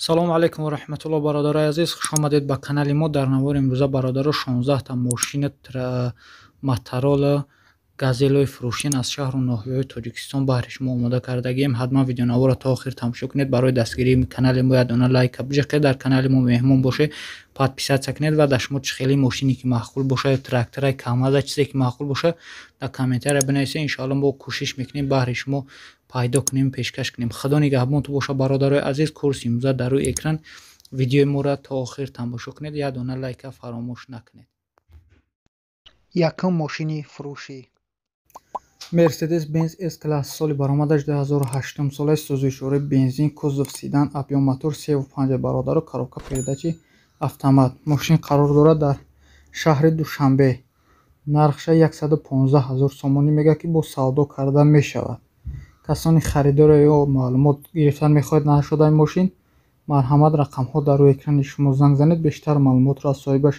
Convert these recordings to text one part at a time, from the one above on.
Салому алайкум ва раҳматуллоҳ, бародарои азиз, хушомадед ба канали мо. Дар навори имрӯза, бародаро, 16 та мошини Матарола, Газелои фурӯшин аз шаҳру ноҳияҳои Тоҷикистон баҳри шумо омода кардагием. Ҳатман видеонаворро то охир тамошо кунед. Барои дастгирии канали мо як дона лайка биҷақед, дар канали мо меҳмон бошед, подписаться кунед ва дар шумо чӣ хеле мошине ки маъқул бошад, трактора, КамАЗа, чизе ки маъқул бошад, дар комментария бинависед. Иншоалло, мо кӯшиш мекунем, баҳри шумо пайдо кунем, пешкаш кунем. Худо нигаҳбонту боша, бародарои азиз. Курси имрӯза дар рӯи экран. Видеои моро то охир тамошо кунед, як дона лайка фаромӯш накунед. Якум мошини фурӯшӣ: Мерседес Бенз С класс, соли баромадаш 2008 солаи, сӯзишворӣ бензин, кузов седан, объём мотор 3,5, бародаро, коробка передачи автомат. Мошин қарор дорад дар шаҳри Душанбе. Нархша 115 ҳазор сомонӣ мегӯяд, ки бо савдо карда мешавад. Касони харидоро ё маълумот гирифтан мехоҳед нашудаи мошин, марҳамат, рақамҳо дар рӯи экрани шумо, занг занед, бештар маълумотро аз соҳибаш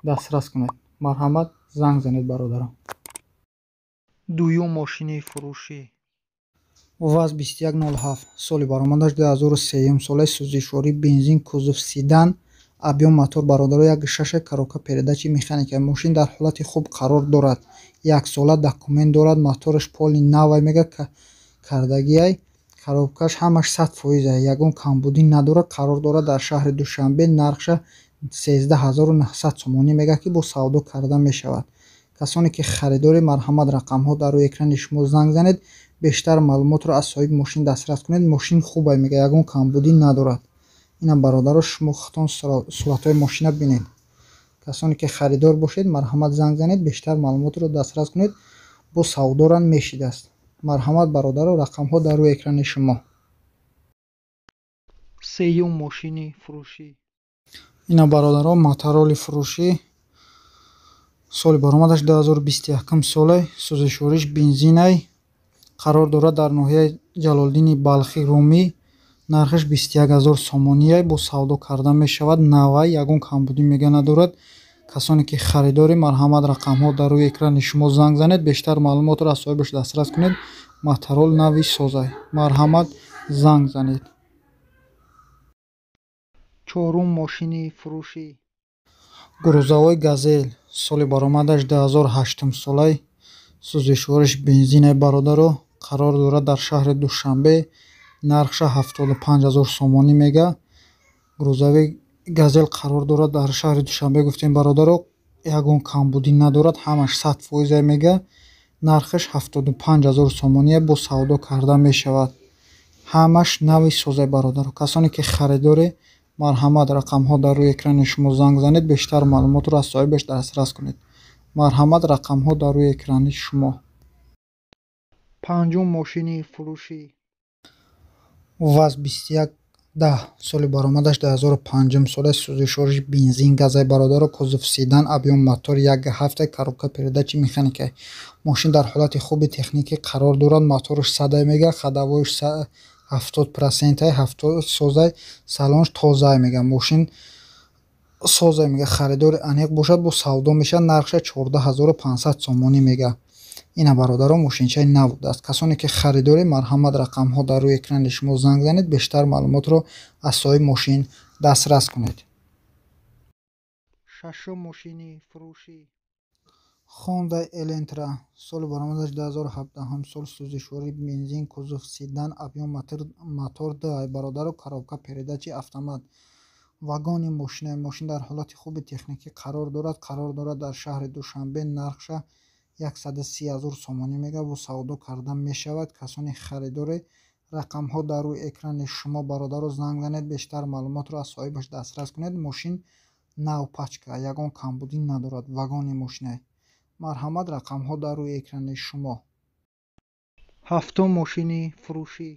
дастрас кунед. Марҳамат, занг занед, бародарон. Дуюм мошини фурӯшӣ: ВАЗ 2107, соли баромадаш 2003 солаи, сӯзишворӣ бензин, кузов седан, объём мотор, бародаро, 1,6, коробка передачи механика. Мошин дар ҳолати хуб қарор дорад, яксола документ дорад, мотораш поли навай мега, кардагиай, коробкаш ҳамаш 100%, ягон камбудӣ надорад. Қарор дорад дар шаҳри Душанбе. Нархша 13 900 сомонӣ мегӯяд, ки бо савдо карда мешавад. Касоне ки харидоред, марҳамат, рақамҳо дар рӯи экрани шумо, занг занед, бештар маълумотро аз соҳиби мошин дастрас кунед. Мошин хубай мега, ягон камбудӣ надорад. Инам, бародаро, шумо худтон суратҳои мошина бинед. Касоне ки харидор бошед, марҳамат, занг занед, бештар маълумотро дастрас кунед. Бо савдоран мешидааст. Марҳамат, бародаро, рақамҳо дар рӯи экрани шумо. Сеюм мошини фурӯшӣ: Ина, бародаро, Матароли фурӯшӣ, соли баромадаш 2021 соле, сӯзишвориш бензинай, қарор дорад дар ноҳияи Ҷалолиддини Балхӣ, Румӣ. Нархаш 21 ҳазор сомонияй, бо савдо карда мешавад. Навай, ягон камбудӣ мега надорад. Касоне ки харидорӣ, марҳамат, рақамҳо дар рӯи экрани шумо, занг занед, бештар маълумотро аз соҳибаш дастрас кунед. Матарол нави созай. Марҳамат, занг занед. Чорум мошини фурӯшӣ: Грузовой Газел, соли баромадаш 2008 солай, сӯзишвориш бензинай, бародаро, қарор дорад дар шаҳри Душанбе. Нархша 75 ҳазор сомонӣ мега. Грузовой Газел қарор дорад дар шаҳри Душанбе, гуфтем, бародаро, ягон камбудӣ надорад, ҳамаш 100% мега. Нархаш 75 ҳазор сомония, бо савдо карда мешавад. Ҳамаш нави созай, бародаро. Касоне ки харидоред, марҳамат, рақамҳо дар рӯи экрани шумо, занг занед, бештар маълумотро аз соҳибаш дастрас кунед. Марҳамат, рақамҳо дар рӯи экрани шумо. Панҷум мошини фурӯшӣ: ВАЗ 2110, соли баромадаш 2005 сола, сӯзишвориш бензин, газай, бародаро, кузов седан, объём мотор 1,7, коробка передачи механика. Мошин дар ҳолати хуби техникӣ қарор дорад. Мотораш садай мега, ходовоиш 70%, ҳафтод созай, салонаш тозай мега, мошин созай мега. Харидори аниқ бошад, бо савдо мешавад. Нархша 14 500 сомонӣ мега. Ина, бародаро, мошинчаи нав будааст. Касоне ки харидоред, марҳамат, рақамҳо дар рӯи экрани шумо, занг занед, бештар маълумотро аз соҳиби мошин дастрас кунед. Шашум мошини фурӯшӣ: Хонда Элентра, соли баромадаш 2017 сол, сӯзишворӣ бензин, кузов седан, объём мотор д, бародаро, коробка передачи автомат, вагони мошина. Мошин дар ҳолати хуби техникӣ қарор дорад. Қарор дорад дар шаҳри Душанбе. Нархша 130 ҳазор сомонӣ мега, бо савдо карда мешавад. Касоне харидоред, рақамҳо дар рӯи экрани шумо, бародаро, занг занед, бештар маълумотро аз соҳибаш дастрас кунед. Мошин нав пачка, ягон камбудӣ надорад, вагони мошинае. Марҳамат, рақамҳо дар рӯи экрани шумо. Ҳафтум мошини фурӯшӣ: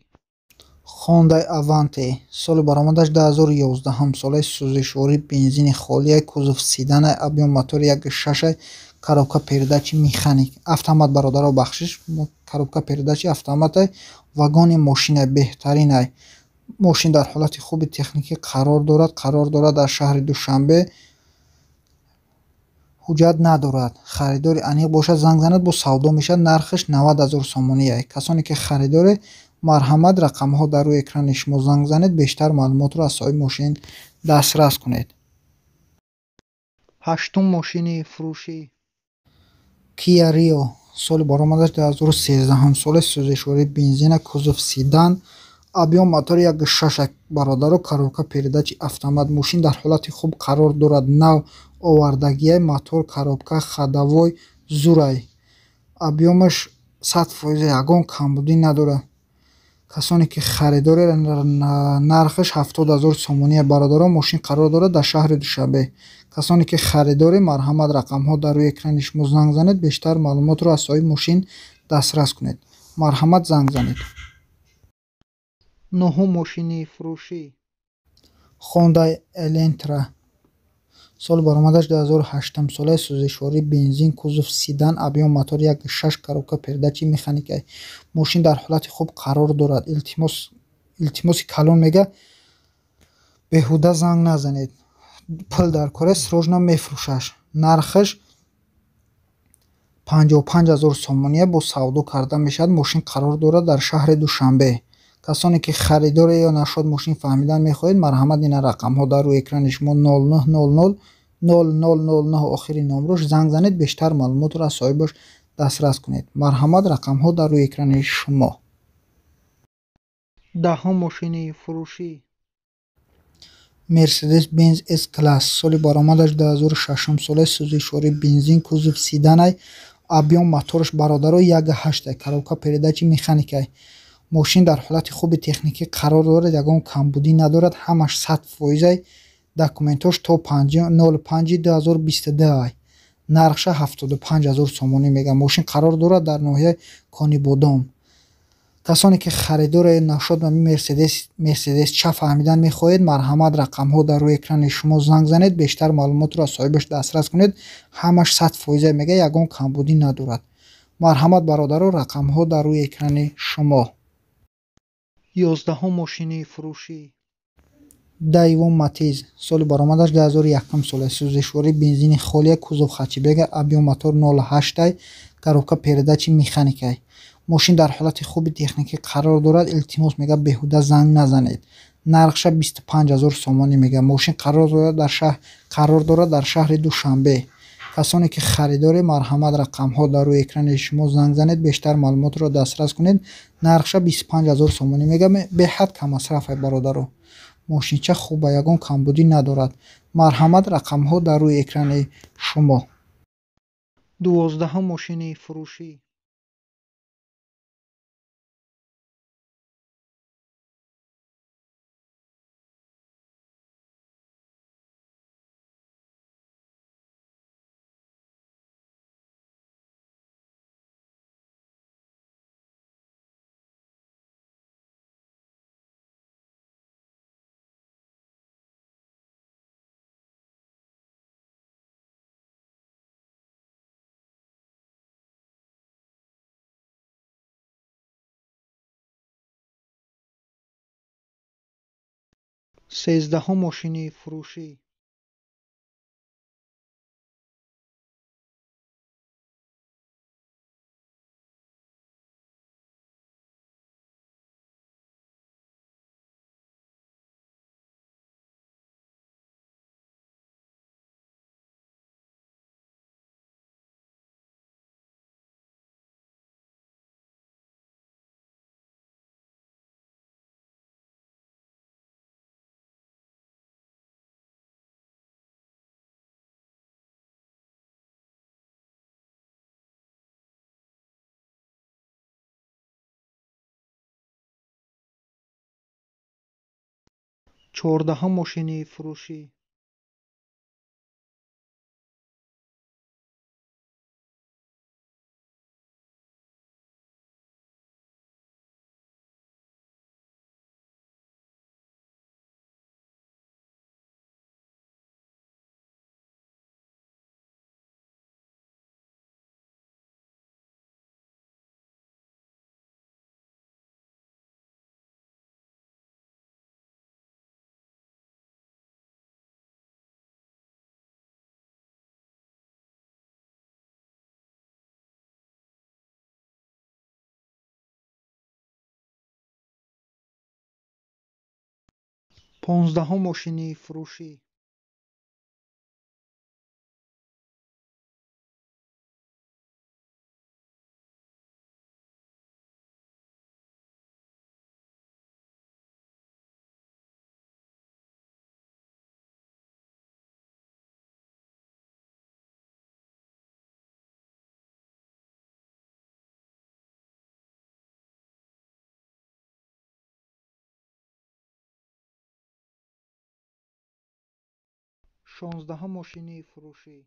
Хондай Аванте, соли баромадаш 2011 солаи, сӯзишворӣ бензини холия, кузов седана, объём мотори 1,6, коробка передачи механик автомат, бародаро, бахшиш, коробка передачи автоматай, вагони мошина, беҳтаринай. Мошин дар ҳолати хуби техникӣ қарор дорад. Қарор дорад дар шаҳри Душанбе. Ҳуҷҷат надорад. Харидори аниқ бошад, занг занад, бо савдо мешавад. Нархаш 90 000 сомоние. Касоне ки харидоре, марҳамат, рақамҳо дар рӯи экрани шумо, занг занед, бештар маълумотро аз соҳиби мошин дастрас кунед. Ҳаштум мошини фурӯшӣ. Kia Rio, соли баромадаш 2013 соли, сӯзишворӣ бензина, кузов седан, объём мотори 1,6, бародаро, коробка передачи автомат. Мошин дар ҳолати хуб қарор дорад, нав овардагиай, мотор, коробка, ходовой зурай, объём аш 100%, ягон камбудӣ надорад. Касоне ки харидоре, нархаш 70 000 сомоние, бародаро. Мошин қарор дорад дар шаҳри Душанбе. Касоне ки харидоре, марҳамат, рақамҳо дар рӯи экрани шумо, занг занед, бештар маълумотро аз соҳиби мошин дастрас кунед. Марҳамат, занг занед. Нуҳум мошини фурӯшӣ. Honda Elantra, соли баромадаш 2008 сола, сӯзишворӣ бензин, кузов седан, объём мотор 1,6, коробка передачи механика. Мошин дар ҳолати хуб қарор дорад. Илтимос, илтимоси калон, мега, беҳуда занг назанед, пул дар кора, срочно мефурӯшаш. Нархаш 55 000 сомоние, бо савдо карда мешавад. Мошин қарор дорад дар шаҳри Душанбе. Касоне ки харидоре ё нашод мошин фаҳмидан мехоҳед, марҳамат, ина рақамҳо дар рӯи экрани шумо, 0900 0009 охири номрош, занг занед, бештар маълумотро аз соҳибаш дастрас кунед. Марҳамат, рақамҳо дар рӯи экрани шумо. Даҳум мошини фурӯшӣ. Mercedes Benz S Class, соли баромадаш 2006 сола, сӯзишворӣ бензин, кузов седанай, объём мотораш, бародаро, 1,8, коробка передачи механикай. Мошин дар ҳолати хуби техникӣ қарор дорад, ягон камбудӣ надорад, ҳамаш 100%ай, документош то 05/2022 ай. Нархша 75 000 сомонӣ мега. Мошин қарор дорад дар ноҳияи Конибодом. Касоне ки харидоре, нашод мерседес ча фаҳмидан мехоҳед, марҳамат, рақамҳо дар рӯи экрани шумо, занг занед, бештар маълумотро аз соҳибаш дастрас кунед. Ҳамаш 100% мега, ягон камбудӣ надорад. Марҳамат, бародаро, рақамҳо дар рӯи экрани шумо. 11-ум мошини фурӯшӣ. Daewoo Matiz, соли баромадаш 2001 сола, сӯзишворӣ бензини холия, кузов хэтчбека, объём мотор 0,8, коробка передачи механикай. Мошин дар ҳолати хуби техникӣ қарор дорад. Илтимос, мега, беҳуда занг назанед. Нархша 25 000 сомонӣ мега. Мошин қарор дорад дар шаҳри Душанбе. Касоне ки харидоре, марҳамат, рақамҳо дар рӯи экрани шумо, занг занед, бештар маълумотро дастрас кунед. Нархша 25 000 сомонӣ мега. Беҳад каммасрафай, бародаро, мошинча хуба, ягон камбудӣ надорад. Марҳамат, рақамҳо дар рӯи экрани шумо. 12-ум мошини фурӯшӣ. 13-ум мошини фурӯшӣ. 14-ум мошини фурӯшӣ. Понздаҳум мошини фурӯшӣ. Шонздаҳум мошини фурӯшӣ.